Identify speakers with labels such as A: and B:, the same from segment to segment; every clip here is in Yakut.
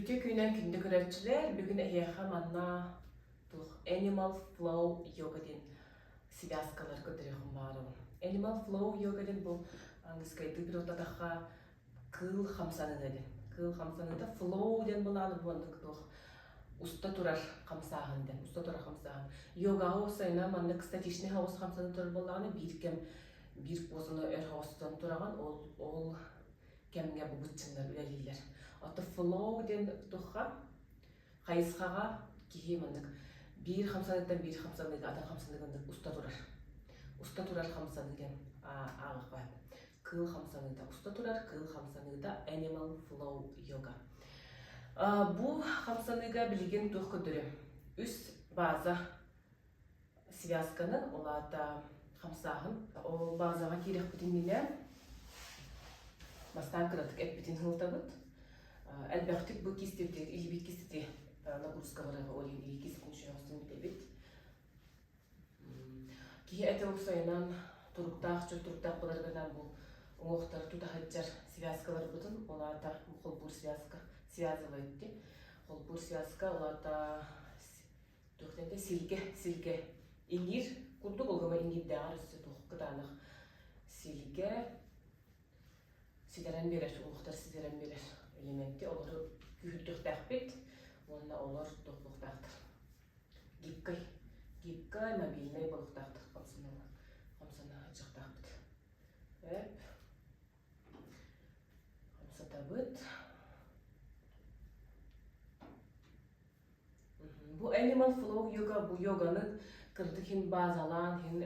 A: Үтүө күнүнэн күндү көрөөччүлэр, бүгүн эһиэхэ манна туох Animal Flow Yoga диэн связкалары көрдөрүөхүм баҕарабын. Animal Flow Yoga диэн бу английскайдыы переводтатахха кыыл хамсаныыта диэн. Кыыл хамсаныыта flow диэн былааны бу оннук туох уста турар хамсааһын диэн, уста турар хамсааһын. Йогаҕа уопсайынан маннык статичный хаос хамсаныы турар буоллаҕына биир кэм биир позаны өр хаостан тураҕын, ол ол кэмҥэ бу быччыҥнар үлэлииллэр. Оттон flow диэн туохха хайысхаҕа киһи маннык биир хамсаныыттан биир хамсаныыга атын хамсаныыга маннык уста турар. Уста турар хамсаныы диэн ааҕыахха Кыыл хамсаныыта уста турар кыыл хамсаныыта animal flow yoga. Бу хамсаныыга билигин туох көрдөрүөм? Үс база связканы, ол аата хамсааһын. Ол базаҕа киирэхпит иннинэ бастаан кыратык эппитин ыһылтабыт. Элбэхтик бу кистибитигэр илиибит кистити нагрузка барыаҕа ол иһин илии киститин сүһүөхсүн бүтэбит. Киһи этэ уопсайынан туруктаах, чөл туруктаах буоларыгар бу уҥуохтары тута сылдьар связкаларбытын, ол аата холбуур связка, связывает дии. Холбуур связка, ол аата туох диэн силгэ, силгэ иҥиир курдук ол гына иҥиирдээҕэр өссө туох кытаанах силгэ ситэрэн биэрэр, уҥуохтар ситэрэн биэрэр элементи олору күүһүрдүөхтээхпит уонна олор туохтуохтаахтар. Гибкай, гибкай, мобильнай буолуохтаахтар хамсана хамсана сылдьыахтаахпыт. Эп хамсатабыт. Бу Animal Flow йога бу йоганы кырдык хин базалаан хин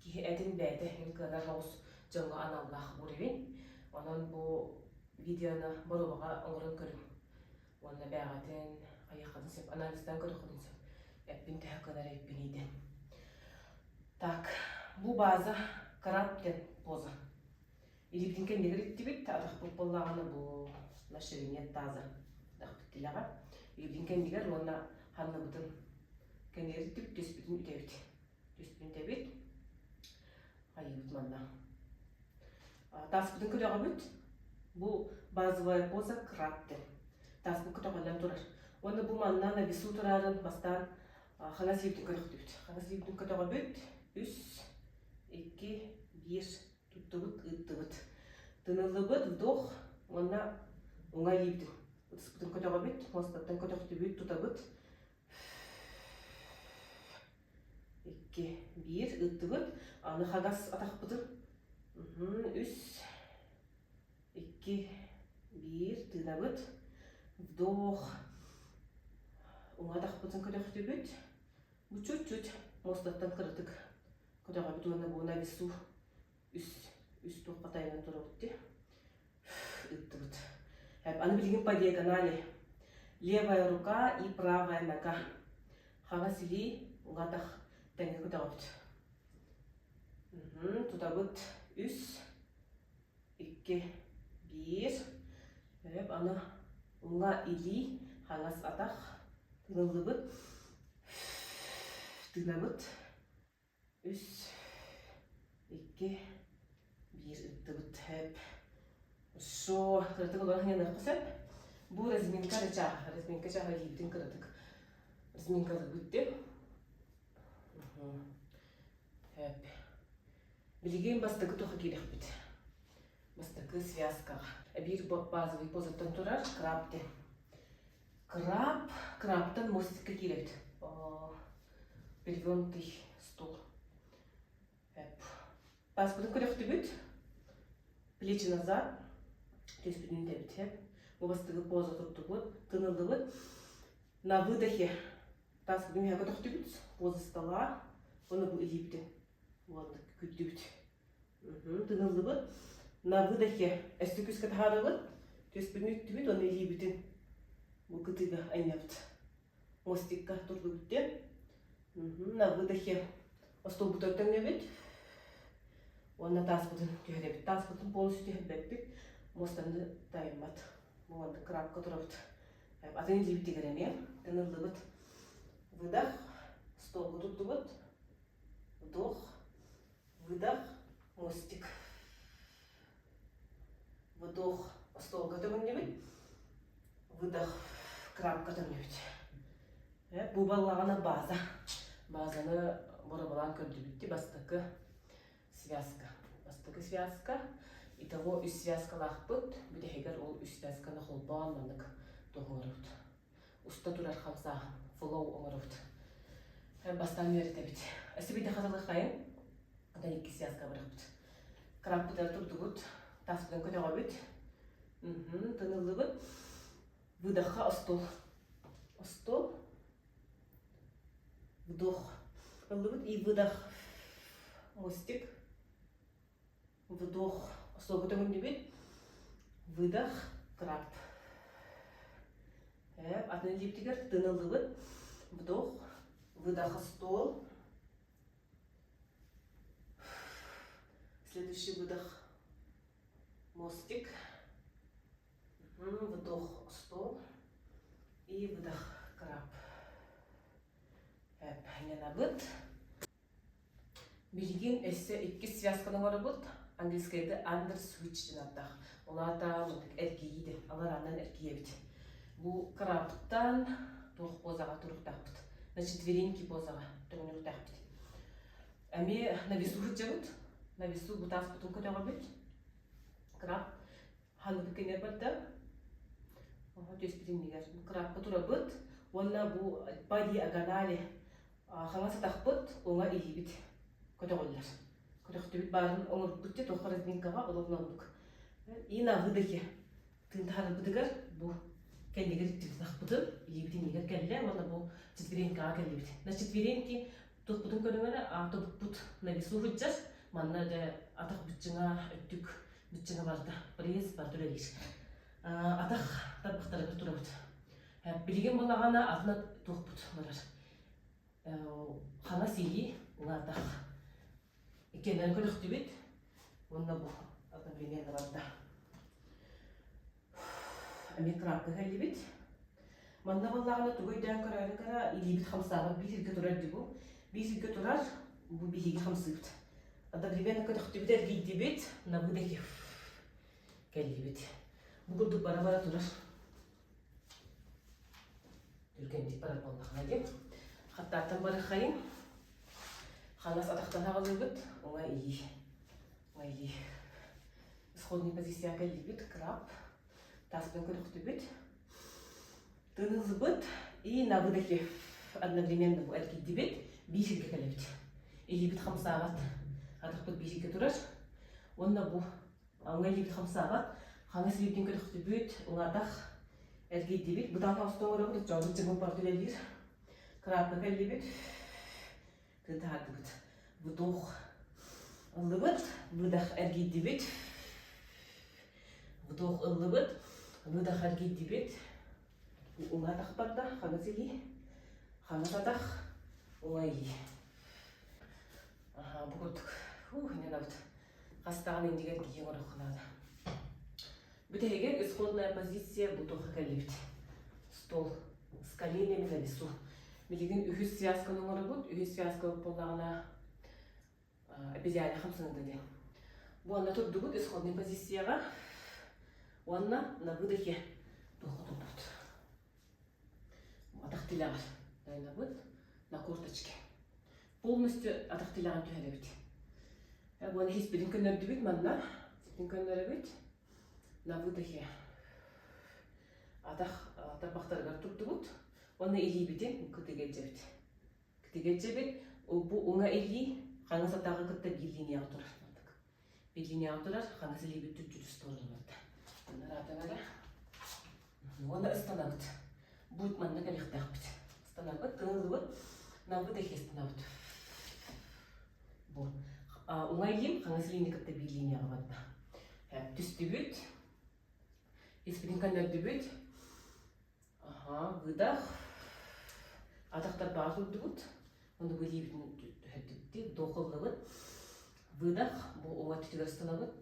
A: киһи этин бэйэтэ хин кыанар соҕус дьоҥҥо аналлаах уровень. Онон бу видеоны боруобаҕа оҥорон көрүҥ. Уонна бэйэҕитин хайыаххытын сөп, анализтаан көрүөххүтүн сөп. Эппин төһө кыанар эбиппиний диэн. Так, бу база краб диэн поза. Илиибитин кэннигэр иттибит, атахпыт буоллаҕына бу на ширине таза атахпыт тилэҕэ. Илиибитин кэннигэр уонна ханныбытын кэннигэр иттибит, түспүтүн үтэбит. Түспүтүн үтэбит. Хайыыбыт манна. Таспытын көтөҕөбүт. Бу базовая поза краб диэн. Таспыт көтөҕүллэн турар. Уонна бу манна на весу турарын бастаан хаҥас илиибитин көтөхтүбүт. Хаҥас илиибитин көтөҕөбүт. Үс, икки, биир туттубут, ыыттыбыт. Тыныллыбыт, вдох уонна уҥа илиибитин ытыспытын көтөҕөбүт, муостаттан көтөхтүбүт, тутабыт. Икки, биир, ыыттыбыт. Аны хагас атахпытын үс, икки, биир, тыынабыт. Вдох. Уҥа атахпытын көтөхтүбүт. Бу чуть-чуть муостаттан кыратык көтөҕөбүт уонна бу на весу үс үс туохха тайанан турабыт дии ыттыбыт. Аны билигин по диагонали. Левая рука и правая нога. Хаҥас илии, уҥа атах тэҥҥэ көтөҕөбүт. Тутабыт үс, икки, биир. Аны уҥа илии, хаҥас атах тыыныллыбыт. Тыынабыт. Үс, икки, биир ыттыбыт. Эп. Шо, кыратык олорон ханьаныахха сөп. Бу разминка эрэ чааһа. Разминка чааһа илиибитин кыратык разминкалыыбыт дии. Эп. Билигин бастакы туха киирэхпит. Бастакы связкаҕа. Биир базовый позаттан турар краб диэн. Краб, крабтан мостикка киирэбит. Перевернутый стул. Таспытын көрөхтүбүт. Плечи назад. Түспүтүн тэбит. Бу бастыгы поза туттубут. Тыныллыбыт. На выдохе таспытын үһэ көтөхтүбүт. Поза стола. Оны бу илиибитин уонна күрдүбүт. Тыҥыллыбыт. На выдохе өссө күүскэ таһаарабыт. Түөспүтүн үттүбүт уонна илиибитин бу кытыыга анньабыт. Мостикка турдубут диэн. На выдохе остуолбутугар төҥнөбүт. Уонна тааспытын түһэрэбит. Тааспытын полностью түһэрбэппит. Муостаны тайыммат. Бу маннык крабка турабыт. Атын илиибитигэр эмиэ тыныллыбыт. Выдох. Столга турдубут. Вдох. Выдох, мостик. Вдох, остуолга төҥүннүбүт. Выдох, Крабка төннүбүт. Бу баллаҕана база. Базаны боробалаан көрдүбүт бастакы связка. Бастакы связка. Итого үс связкалаахпыт. Бүтэһигэр ол үс связканы холбоон маннык тоһуоробут. Уста турар хамсааһын, флоу оҥоробут. Бастаан үөрэтэбит. Өссө биирдэ хатылыаххайын. Оттон икки связка бырахпыт. Крабпытыгар турдубут. Таспытын көтөҕөбүт. Тыныллыбыт. Выдохха остуол. Остуол. Вдох. Ыллыбыт и выдох. Мостик. Вдох. Остуолга төҥүннүбүт. Выдох. Краб. Атын илиибитигэр тын ыллыбыт. Вдох. Выдох стол. Следующий выдох. Мостик. Вдох стол и выдох краб. Нянабыт. Билигин өссө иккис связканы оҥоробут. Английскайда under switch диэн ааттаах. Ол аата эргийии диэн, алараанан эргийэбит. Бу крабтан туох позаҕа туруктаахпыт. На четвереньки позаҕа төҥнүөхтээхпит. Эмиэ на весу сылдьабыт. На весу бу тааспытын көтөҕөбүт. Краб ханнык кэннигэр барда. Оһо түөспүт иннигэр. Крабка турабыт. Уонна бу по диагонали хаҥас атахпыт, уҥа илиибит көтөҕүллэр. Көтөхтүбүт баарын оҥорбут те туохха разминкаҕа олох оннук. И на выдохе тыын таһаарарбытыгар бу кэннигэр иттибит илиибит иннигэр кэллэ уонна бу четверенькаҕа кэллибит. На четвереньки туппутун көрүҥ эрэ, тобукпут на весу сылдьар. Манна дьэ атах быччыҥа, өттүк быччыҥа барда. Пресс барда үлэлиир. Атах тарбахтарыгар турабыт. Билигин буоллаҕына атын туохпут барар. Хаҥас илии, уҥа атах. Иккиэннэрин көрүхтүбүт. Уонна бу одновременно барда. Эмиэ крабка кэллибит. Манна буоллаҕына тугу өйдөөн көрөөрү кара илиибит хамсаабат биир сиргэ турар дии бу. Биир сиргэ турар, бу биһиги хамсыыбыт. Одновременно көтөхтүбүт, эргийдибит, на выдохе кэллибит. Бу курдук бара-бара турар. Түргэнник барар буоллахына диэн. Хаттааттан барыххайын. Ханас атахтан аҕалыыбыт, уҥа илии. Уҥа илии. Исходный позицияҕа кэллибит, краб. Таспын көтөхтүбүт. Тыныллыбыт и на выдохе одновременно бу эргийдибит, биир сиргэ кэлэбит. Илиибит хамсаабат, атахпыт биир сиргэ турар. Уонна бу уҥа илиибит хамсаабат, хаҥас илиибитин көтөхтүбүт, уҥа атах эргийдибит. Бытаан оҥостон оҥоробут, дьоҥҥут дьыбын барыта үлэлиир. Крабка кэллибит, тыы таһаардыбыт. Вдох ыллыбыт, выдох эргийдибит. Вдох ыллыбыт, выдох эргийдибит. Уҥа атах барда, хаҥас илии, хаҥас атах, уҥа илии. Аха, бу курдук. Ух, иннэнэбит. Хастаҕын иннигэр киһи оҥоруохха наада. Бүтэһигэр исходная позиция бу туохха кэллибит. Стол с коленями на весу. Билигин үһүс связканы оҥоробут. Үһүс связка буоллаҕына обезьяна хамсаныыта диэн. Бу онно турдубут исходный позицияҕа уонна на выдохе туохха турдубут. Атах тилэҕэр тайанабыт на корточке. Полностью атах тилэҕин түһэрэбит. Уонна иһиспитин көннөрдүбүт манна. Испитин көннөрөбүт. На выдохе атах тарбахтарыгар турдубут. Уонна илиибитин кытыга илдьэбит. Кытыга илдьэбит. Бу уҥа илии хаҥас атаҕы кытта биир линияҕа турар. Биир линияҕа турар, хаҥас илиибит түччүтү сторону барда. Нараатан эрэ. Уонна ыстанабыт. Бу манна кэлиэхтээхпит. Ыстанабыт, тыыллыбыт. На выдохе ыстанабыт. Бу. Уҥа илиим хаҥас илиини кытта биир линияҕа барда. Түстүбүт. Испитин көннөрдүбүт. Аха, выдох. Атахтар баар турдубут. Онно бу илиибитин түһэрдибит, вдох ыллыбыт. Выдох, бу уҥа өттүгэр ыстанабыт.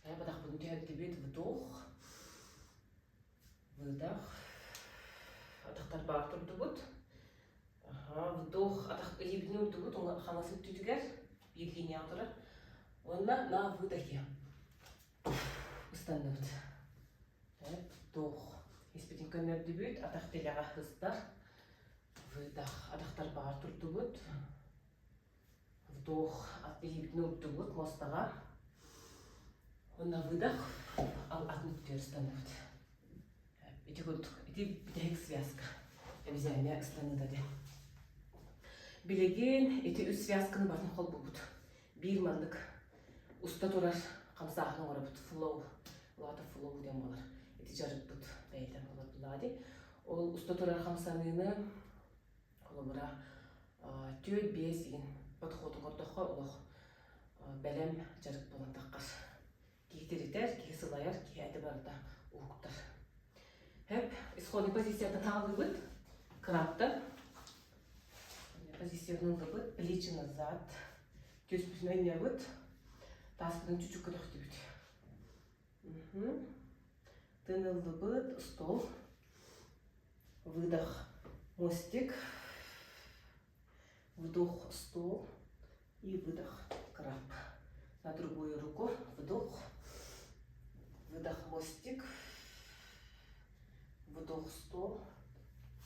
A: Бадахпытын түһэрдибит, вдох. Выдох. Атахтар баар турдубут. Аха, вдох, атах илиибитин уурдубут, хаҥас өттүтүгэр биир линияҕа турар. Уонна на выдохе ыстанныбыт. Вдох. Испитин көннөрдүбүт, атах тилэҕэ сыстар. Выдох. Атахтар баҕар турдубут. Вдох. Илиибитин уктубут муостаҕа. Уонна выдох. Атын өттүгэр ыстанныбыт. Ити курдук. Ити бүтэһик связка. Обезьяна ыстаныыта диэн. Билигин ити үс связканы барытын холбуубут. Биир маннык уста турар хамсааһын оҥоробут. Flow. Ол flow диэн буолар. Ити дьарыкпыт бэйэтэ буолар булаа дии. Ол уста турар хамсаныыны холобура 4-5 игин подход оҥордоххо олох бэлэм дьарык буолан таххар. Киһи тиритэр, киһи сылайар, киһи этэ барыта уһуктар. Хэп, исходный позицияттан хааллыбыт. Крабтар. Позицияны ыллыбыт. Плечи назад. Түөспүтүн анньабыт. Тааспытын чучук көтөхтүбүт. Тын ыллыбыт. Стол. Выдох. Мостик. Вдох, стол. И выдох, краб. На другую руку. Вдох. Выдох, мостик. Вдох, стол.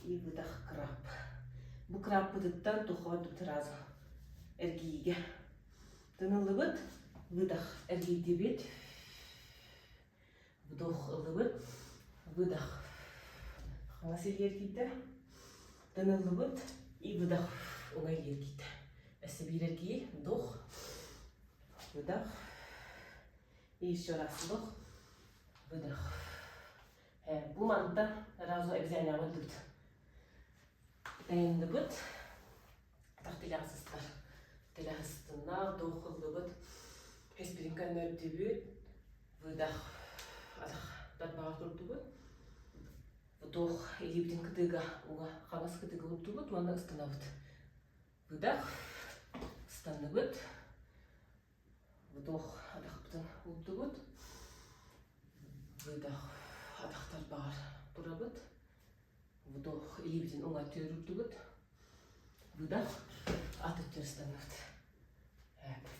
A: И выдох, краб. Бу крабпытыттан туххабат сразу эргиигэ. Тыныллыбыт, выдох, эргийдибит. Вдох ыллыбыт, выдох. Хаҥас илии эргийдэ. Тыныллыбыт и выдох. Уҥа илии эргийдэ. Өссө биир эргийии. Вдох, выдох. И еще раз вдох, выдох. Бу мантан сразу обезьянаҕа ыллыбыт. Тайынныбыт. Атах тилэҕэ сыстар. Тилэҕэ сыстынна, вдох ыллыбыт. Эспирин көннөрдүбүт. Выдох. Атах тарбаҕар турдубут. Вдох илиибитин кытыыга уга хаҥас кытыыга урдубут уонна ыстанабыт. Выдох. Ыстанныбыт. Вдох атахпытын уурдубут. Выдох атах тарбаҕар турабыт. Вдох илиибитин уҥа өттүгэр уурдубут. Выдох ат өттүгэр ыстанныбыт.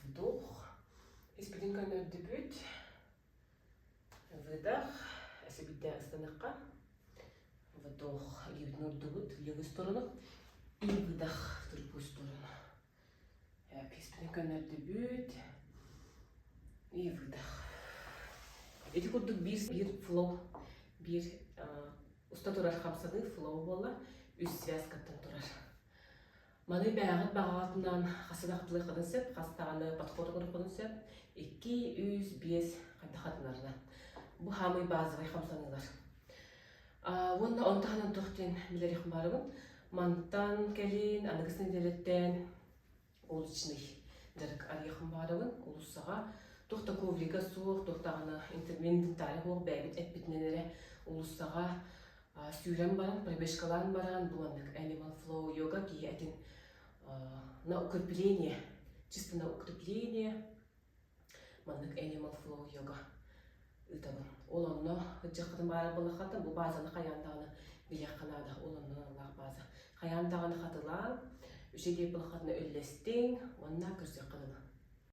A: Вдох испитин көннөрдүбүт. Выдох эсибитэ ыстаныахха. Вдох илиибитин уурдубут левую сторону и выдох другую сторону. Испитин көннөрдүбүт. И выдох. Ити курдук биир биир flow, биир уста турар хамсаныы flow буолла. Үс связкаттан турар. Маны бэйэҕит баҕаҕытынан хас да хатылыаххытын сөп, хас даҕаны подход оҥоруоххутун сөп. 2, 3, 5 хайдах хатанарынан. Бу хаамый базовай хамсаныылар. Уонна ону таһынан туох диэн билэриэхпин баарыбын. Мантан кэлин, аныгыс нэдиэлэттэн уличный дьарык арыйыахпын баарыбын. Уулуссаҕа туох да коврига суох, туох даҕаны инвентарь суох бэйэбит эппитинэн эрэ уулуссаҕа сүүрэн баран, пробежкалаан баран, бу маннык animal flow йога киһи этин на укрепление, чисто на укрепление Маннык Animal Flow йога ыытабын. Ол онно ыччаккытын баара буоллаххата бу базаны хайаан даҕаны билиэххэ наада. Ол онно аналлаах база. Хайаан даҕаны хатылаан, үчүгэй буоллаххытына үллэстиҥ уонна көрсүөххэ дылы.